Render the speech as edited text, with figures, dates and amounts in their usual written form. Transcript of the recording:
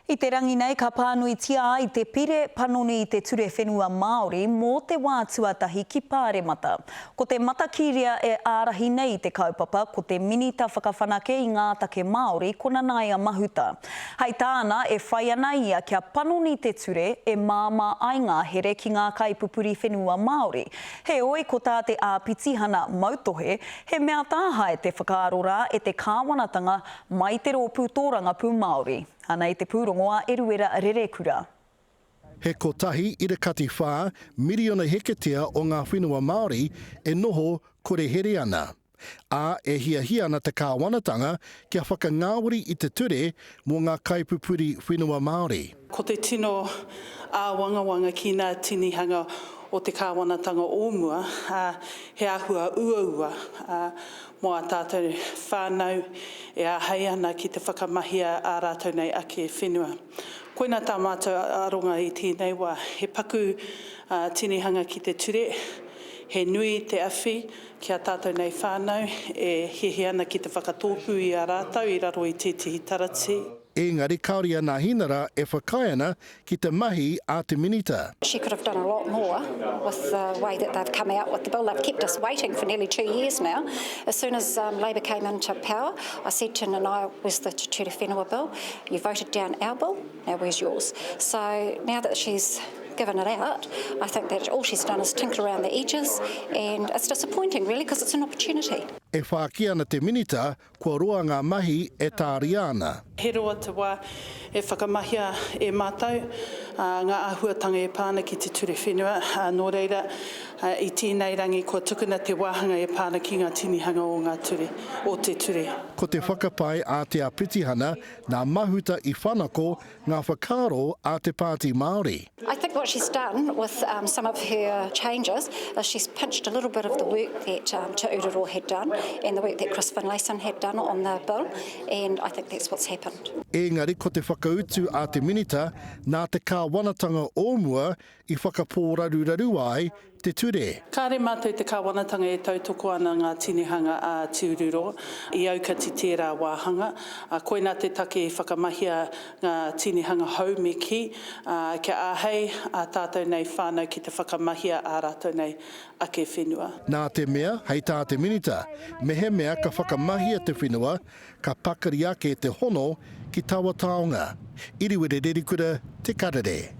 I te rangi nei ka pānuitia ai te pire panoni i te Ture Whenua Māori mō te wā tuatahi ki Pāremata. Ko te matakīria e ārahi nei i te kaupapa ko te Minita Whakawhanake i ngā Take Māori ko Nanaia Mahuta. Hei tāna e whai ana ia kia panoni te ture e māmā ai ngā here ki ngā kaipupuri whenua Māori. Heoi ko tā te āpitihana mautohe he mea tāhae te whakaaro rā e te kāwanatanga mai te Rōpū Tōrangapū Māori. Anei te pūrongo a Eruera Rerekura. He kotahi irakati whā miriona heketea o ngā whenua Māori e noho kore here ana, ā, e hiahia ana te kāwanatanga kia whakangāwari i te ture mō ngā kaipupuri whenua Māori. Ko te tino āwangawanga ki ngā tinihanga o te kāwanatanga o mua, ā, he āhua uaua, ā, mō ā tātou whānau e āhei ana ki te whakamahia ā rātou nei ake whenua. Koina tā mātou aronga i tēnei wā, he paku tinihanga ki te ture, he nui te awhi ki ā tātou nei whānau e hiahia ana ki te whakatōpū i a rātou i raro i tētehi taratī. Engari kāore a Nāhinara e whakaae ana ki te mahi a te Minita. She could have done a lot more with the way that they've come out with the bill. They've kept us waiting for nearly two years now. As soon as um, Labour came into power, I said to Nanaia, where's the Te Ture Whenua bill? You voted down our bill, now where's yours? So now that she's given it out, I think that all she's done is tinker around the edges and it's disappointing really because it's an opportunity. E whāki ana te Minita Kua roa ngā mahi e tāria ana. He roa te wā e whakamahia e mātou ngā āhuatanga e pā ana ki te ture whenua, nō reira, i tēnei rangi kua tukuna te wāhanga e pā ana ki ngā tinihanga o ngā ture, o te ture. Ko te whakapae a Te Āpitihana nā Mahuta i whanako ngā whakaaro a te Pāti Māori. I think what she's done with some of her changes is she's pinched a little bit of the work that Te Ururoa had done and the work that Chris Finlayson had done on the bill and I think that's what's happened. Engari ko te whakautu a te Minita nā te kāwanatanga o mua i whakapōraruraru ai te ture. Kāre mātou te kāwanatanga e tautoko ana ngā tinihanga a Te Ururoa i aukati tērā wāhanga. Koinā te take i whakamahia ngā tinihanga hou me kī, kia āhei ā tātou nei whānau ki te whakamahia ā rātou nei ake whenua. Nā te mea, hei tā te Minita, mehemea ka whakamahia te whenua, ka pakari ake te hono ki taua taonga. Iriwere Rerikura, Te Karere.